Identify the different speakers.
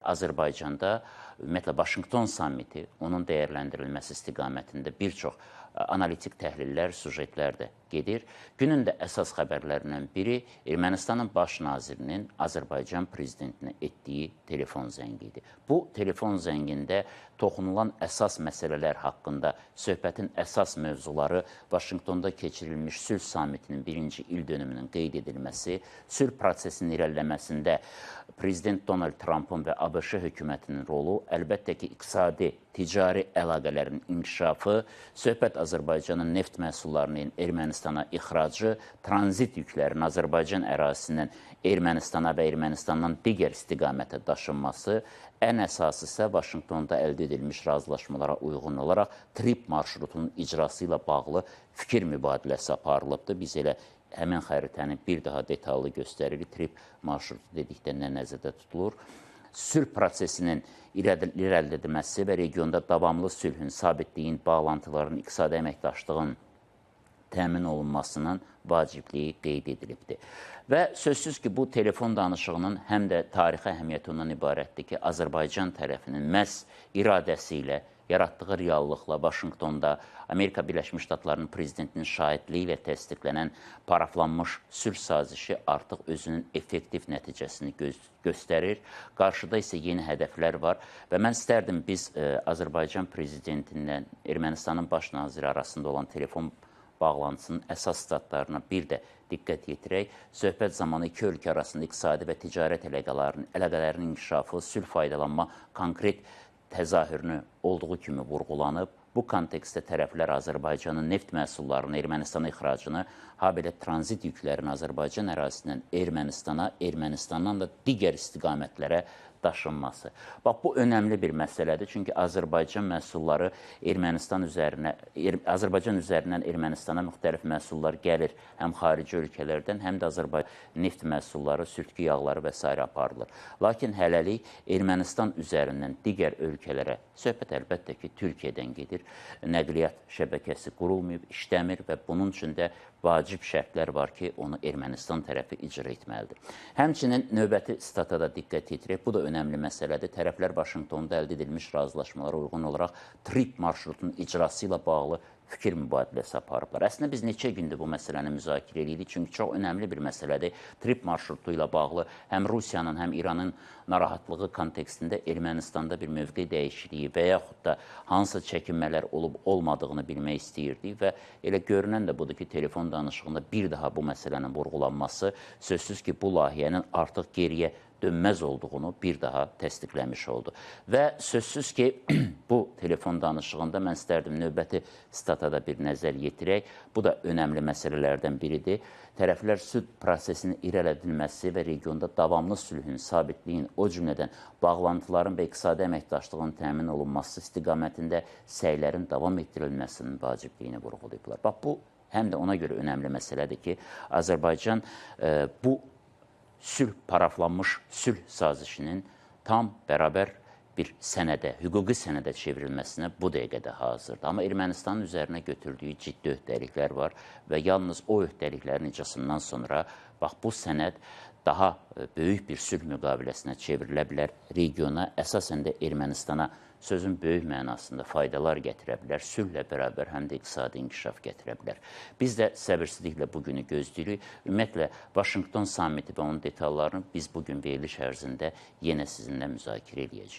Speaker 1: Azərbaycanda ümumiyyətlə Vaşinqton sammiti, onun dəyərləndirilməsi istiqamətində bir çox analitik təhlillər, süjetlər də gedir. Günün də əsas xəbərlərindən biri Ermənistanın baş nazirinin Azərbaycan prezidentinə etdiyi telefon zəngi idi. Bu telefon zəngində toxunulan əsas məsələlər haqqında söhbətin əsas mövzuları Vaşinqtonda keçirilmiş sülh sammitinin birinci il dönümünün qeyd edilməsi, sülh prosesinin irəliləməsində Prezident Donald Trumpın və ABŞ hökumətinin rolu, əlbəttə ki, iqtisadi, ticari əlaqələrin inkişafı, söhbət Azərbaycanın neft məhsullarının Ermənistana ixracı, tranzit yüklərinin Azərbaycan ərazisindən Ermənistana və Ermənistandan digər istiqamətə daşınması, ən əsası isə Vaşinqtonda əldə edilmiş razılaşmalara uyğun olaraq TRIPP marşrutunun icrası ilə bağlı fikir mübadiləsi aparılıbdır. Biz elə həmin xəritəni bir daha detallı göstəririk. TRIPP marşrutu dedikdə nə nəzərdə tutulur? Sülh prosesinin irəlilədilməsi və regionda davamlı sülhün, sabitliyin, bağlantıların, iqtisadi əməkdaşlığın təmin olunmasının vacibliyi qeyd edilibdir. Və sözsüz ki, bu telefon danışığının həm də tarixi əhəmiyyəti ondan ibarətdir ki, Azərbaycan tərəfinin məhz iradəsi ilə, yaratdığı reallıqla Vaşinqtonda Amerika Birləşmiş Ştatlarının prezidentinin şahidliyi ilə təsdiqlənən paraflanmış sülh sazişi artıq özünün effektiv nəticəsini göstərir. Qarşıda isə yeni hədəflər var və mən istərdim biz Azərbaycan prezidentindən Ermənistanın baş naziri arasında olan telefon bağlantısının əsas statlarına bir də diqqət yetirək. Söhbət zamanı iki ölkə arasında iqtisadi və ticarət əlaqələrinin inkişafı, sülh faydalanma konkret təzahürünü olduğu kimi vurğulanıb. Bu kontekstdə tərəflər Azərbaycanın neft məhsullarının Ermənistana ixracını, habelə tranzit yüklərinin Azərbaycan ərazisindən Ermənistana, Ermənistandan da digər istiqamətlərə daşınması. Bax, bu önəmli bir məsələdir. Çünki Azərbaycan məhsulları Ermənistan üzərinə, Azərbaycan üzərindən Ermənistana müxtəlif məhsullar gəlir. Həm xarici ölkələrdən, həm də Azərbaycan neft məhsulları, sürtgü yağları və s. aparılır. Lakin hələlik Ermənistan üzərindən digər ölkələrə, söhbət əlbəttə ki, Türkiyədən gedir. Nəqliyyat şəbəkəsi qurulmayıb, işləmir və bunun üçün də vacib şərtlər var ki, onu Ermənistan tərəfi icra etməlidir. Həmçinin növbəti stata da diqqət yetirək. Bu da önəmli məsələdir. Tərəflər Vaşinqtonda əldə edilmiş razılaşmalara uyğun olaraq TRIPP marşrutunun icrası ilə bağlı fikir mübadiləsi aparıblar. Əslində biz neçə gündür bu məsələni müzakirə edirik, çünki çox önəmli bir məsələdir. TRIPP marşrutu ilə bağlı həm Rusiyanın, həm İranın narahatlığı kontekstində Ermənistanda bir mövqe dəyişikliyi və yaxud da hansısa çəkinmələr olub olmadığını bilmək istəyirdik və elə görünən də budur ki, telefon danışığında bir daha bu məsələnin vurğulanması sözsüz ki, bu layihənin artıq geriyə dönməz olduğunu bir daha təsdiqləmiş oldu. Və sözsüz ki, bu telefon danışığında mən istərdim növbəti stata da bir nəzər yetirək. Bu da önəmli məsələlərdən biridir. Tərəflər sülh prosesinin irəlilədilməsi və regionda davamlı sülhün, sabitliyin, o cümlədən bağlantıların və iqtisadi əməkdaşlığın təmin olunması istiqamətində səylərin davam etdirilməsinin vacibliyini vurğulayıblar. Bax, bu həm də ona görə önəmli məsələdir ki, Azərbaycan bu sülh, paraflanmış sülh sazişinin tam bərabər bir sənədə, hüquqi sənədə çevrilməsinə bu dəqiqədə hazırdır. Amma Ermənistanın üzərinə götürdüyü ciddi öhdəliklər var və yalnız o öhdəliklərin icrasından sonra bax, bu sənəd daha böyük bir sülh müqaviləsinə çevrilə bilər, regiona, əsasən də Ermənistana sözün böyük mənasında faydalar gətirə bilər, sülhlə bərabər həm də iqtisadi inkişaf gətirə bilər. Biz də səbirsizliklə bu günü gözləyirik. Ümumiyyətlə, Vaşinqton sammiti və onun detallarını biz bugün veriliş ərzində yenə sizinlə müzakirə eləyəcəyik.